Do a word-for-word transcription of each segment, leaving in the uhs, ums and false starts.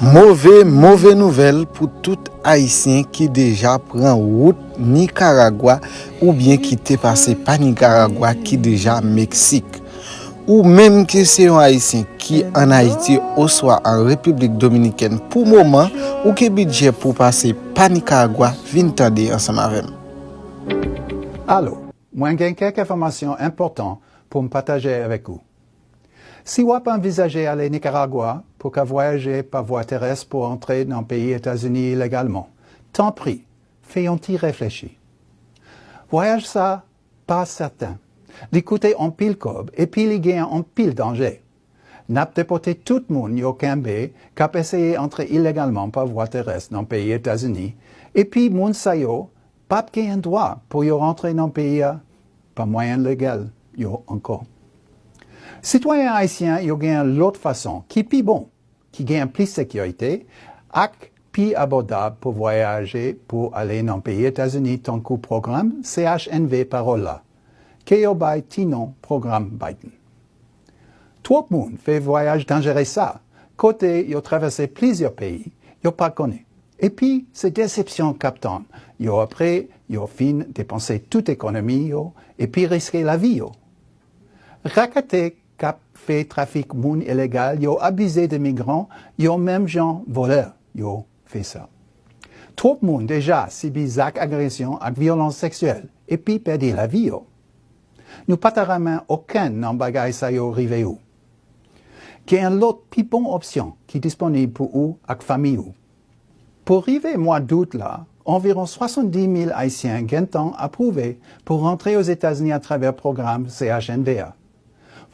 Move, move nouvèl pou tout Ayisyen ki deja pran wout Nikaragwa oubyen ki te pase pa Nikaragwa ki deja Meksik. Ou menm ki se yon Ayisyen ki ann Ayiti oswa an Repiblik Dominikèn pou moman, ou gen bidjè pou pase pa Nikaragwa, vin tande ansanm avè m. Alo, mwen gen kèk enfòmasyon enpòtan pou m pataje avèk ou. Si w ap anvizaje ale Nikaragwa pou w ka vwayaje pa vwa terès pou antre nan peyi Etazini ilegalman, tanpri, fè yon ti reflechi. Vwayaj sa pa sèten. Li koute anpil kòb epi li gen anpil danje. N ap depòte tout moun yo kenbe k ap eseye antre ilegalman pa vwa terès nan peyi Etazini, epi moun sa yo p ap genyen dwa pou yo rantre nan peyi a pa mwayen legal yo ankò. Sitwayen ayisyen yo gen lòt fason ki pi bon, ki gen plis sekirite, ak pi abòdab pou vwayaje pou ale nan peyi Etazini tankou pwogram C H N V Parole la, ke yo bay ti non Pwogram Biden. Twòp moun fè vwayaj danjere sa, kote yo travèse plizyè peyi yo pa konnen. Epi se desepsyon k ap tann yo apre yo fin depanse tout ekonomi yo epi riske lavi yo. Raketè k ap fè trafik moun ilegal yo abize de migran yo menm jan vòlè yo fè sa. Twòp moun deja sibi zak agresyon ak vyolans seksyèl epi pèdi lavi yo. Nou pa ta renmen okenn nan bagay sa yo rive ou. Gen lòt pi bon opsyon ki disponib pou ou ak fanmi ou. Pou rive mwa dout la, anviwon swasanndis mil Ayisyen gentan apwouve pou rantre Ozetazini atravè pwogram C H N V a.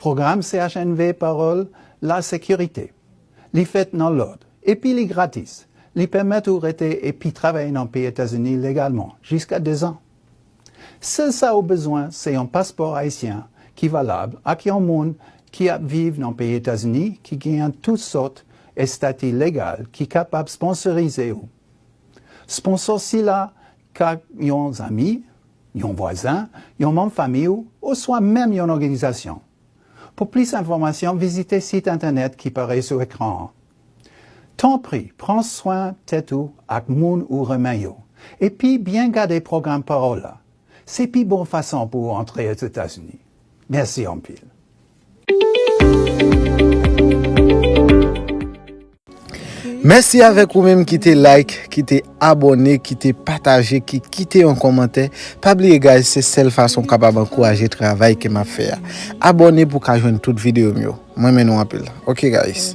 Pwogram C H N V Parole la sekirite. Li fèt nan lòd, epi li gratis. Li pèmèt ou rete epi travay nan peyi Etazini legalman jiska dezan. Sèl sa ou bezwen se yon paspò ayisyen ki valab ak yon moun ki ap viv nan peyi Etazini ki genyen tout sòt estati legal ki kapab sponsorize ou. Sponsò sila ka yon zanmi, yon vwazen, yon manm fanmi w, oswa menm yon òganizasyon. Pou plis enfòmasyon, vizite sit entènèt ki parèt sou ekran an. Tanpri, pran swen tèt ou ak moun ou renmen yo, epi byen gade pwogram Pawòl la. Se pi bon fason pou w antre Ozetazini. Mèsi anpil. Mèsi avèk ou menm ki te like, ki te abòne, ki te pataje, ki kite yon kòmantè. Pa bliye guys, se sèl fason w kapab ankouraje travay ke m ap fè a. Abòne pou w ka jwenn tout videyo m yo. Mwen renmen nou anpil. Ok guys.